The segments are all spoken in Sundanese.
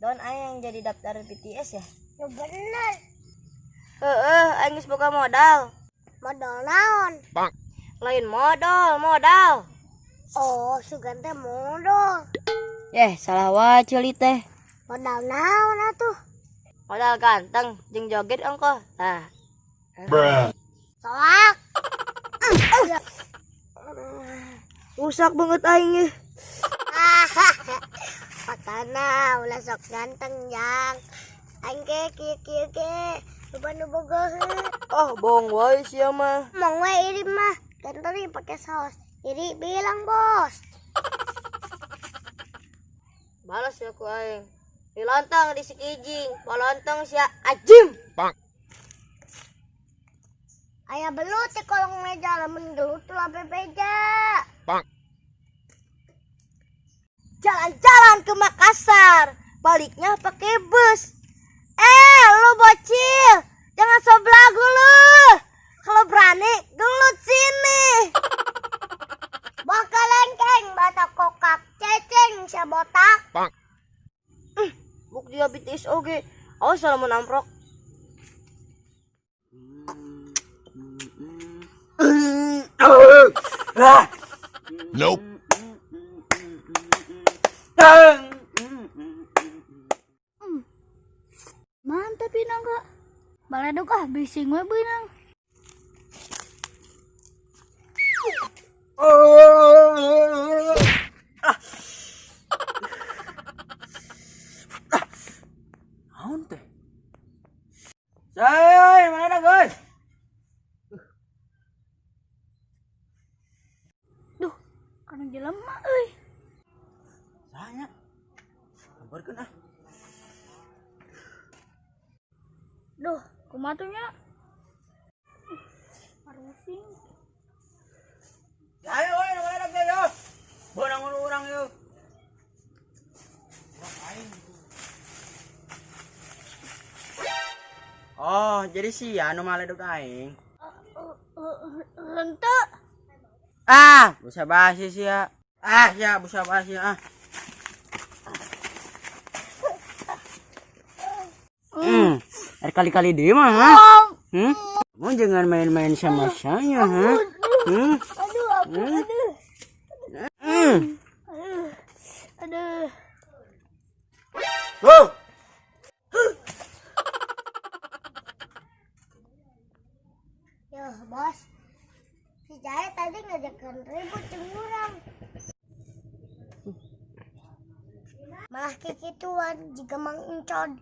Don aing jadi daftar BTS ya. Ya bener. Heeh, aing geus boga modal. Modal naon? Lain modal, modal. Oh, sugan teh modal. Eh, salah wae ceuli teh. Modal naon atuh? Modal ganteng jeung joget ongkoh. Tah. Soak. Rusak banget aing eh. Patana ulah sok ganteng jang. Aing ge kieu kieu ge. Loba nu bogoheun. Oh, bohong wae sia mah. Emang we iri mah. Ganteng nih pakai saus. Iri bilang bos. Balas ya ku aing. Dilontong di sikijing, palontong sia ajim. Aya belut di kolong meja lamun gelut ulah bebeja. Jalan-jalan ke Makassar, baliknya pakai bus. Eh, lu bocil, jangan sok belagu lu. Kalau berani, gelut sini. Bakal lengkeng batak kokak ceceng sia botak. Buk dia BTS oge. Awas salah mau namprok. Nope. Mantap ini kak. Baledog ah bising we beunang. Naon teh? Say, mana guys? Duh, kana jelema euy. Sanya. Kabarkeun ah. Duh, kumaha tuh nya? Parusing. Ayo, oi, mana guys yo. Beunang urang yo. Oh, jadi sia nu maledog aing. Henteu. Ah, busa basi sia. Ah, sia busa basi ah. Ada kali-kali dia mah, ha? Hmm? Mau jangan main-main sama saya, ha? Hmm? Aduh, ampun, aduh. Hmm. Aduh. Aduh. Oh. Yo, bos. Si Jaya tadi ngajakan ribut jeung urang. Malah kikituan jiga Mang Encod.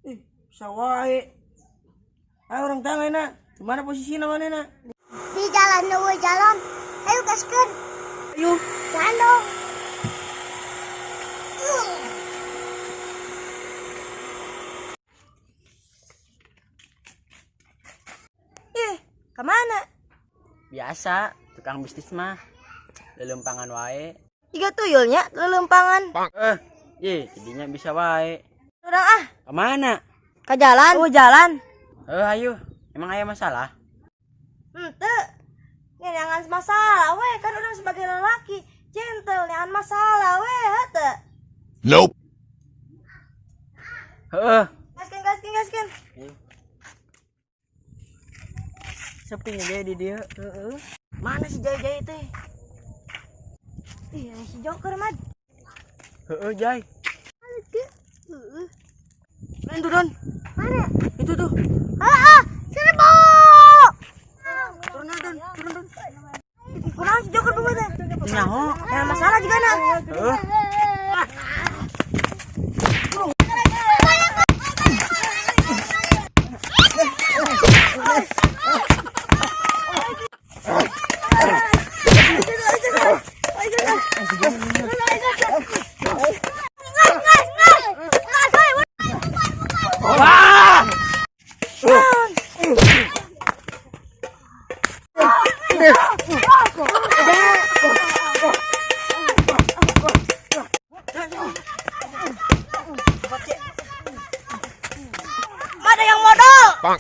Ih, bisa wae. Ayo orang tangan nak. Gimana posisinya mana nak? Di jalan eueuh jalan. Ayo gaskeun. Ayo. Jalan dong. Ih, kemana? Biasa, tukang bisnis mah. Lelempangan wae. Tiga tuyulnya lelempangan. Eh, ye, jadinya bisa wae. Urang ah, Kemana? ke jalan. Oh, jalan. Eh, ayo. Emang aya masalah? Henteu. Ngeunaan masalah we, kan urang sebagai lelaki gentle neangan masalah we, henteu. Nope. Heeh. Gaskeun, gaskeun, gaskeun. Sepi aja di dia. Heeh. Mana si Jai-Jai teh? Ih, si Joker mah. Heeh, Jai. Heeh. Mana itu, Don? Mana? Itu tuh. Heeh, serbu. Turun, Don. Turun, Don. Kunaon si Joker beungeut teh? Nyaho. Nah, masalah juga na. Heeh. Wah! Mana yang modal? Ah!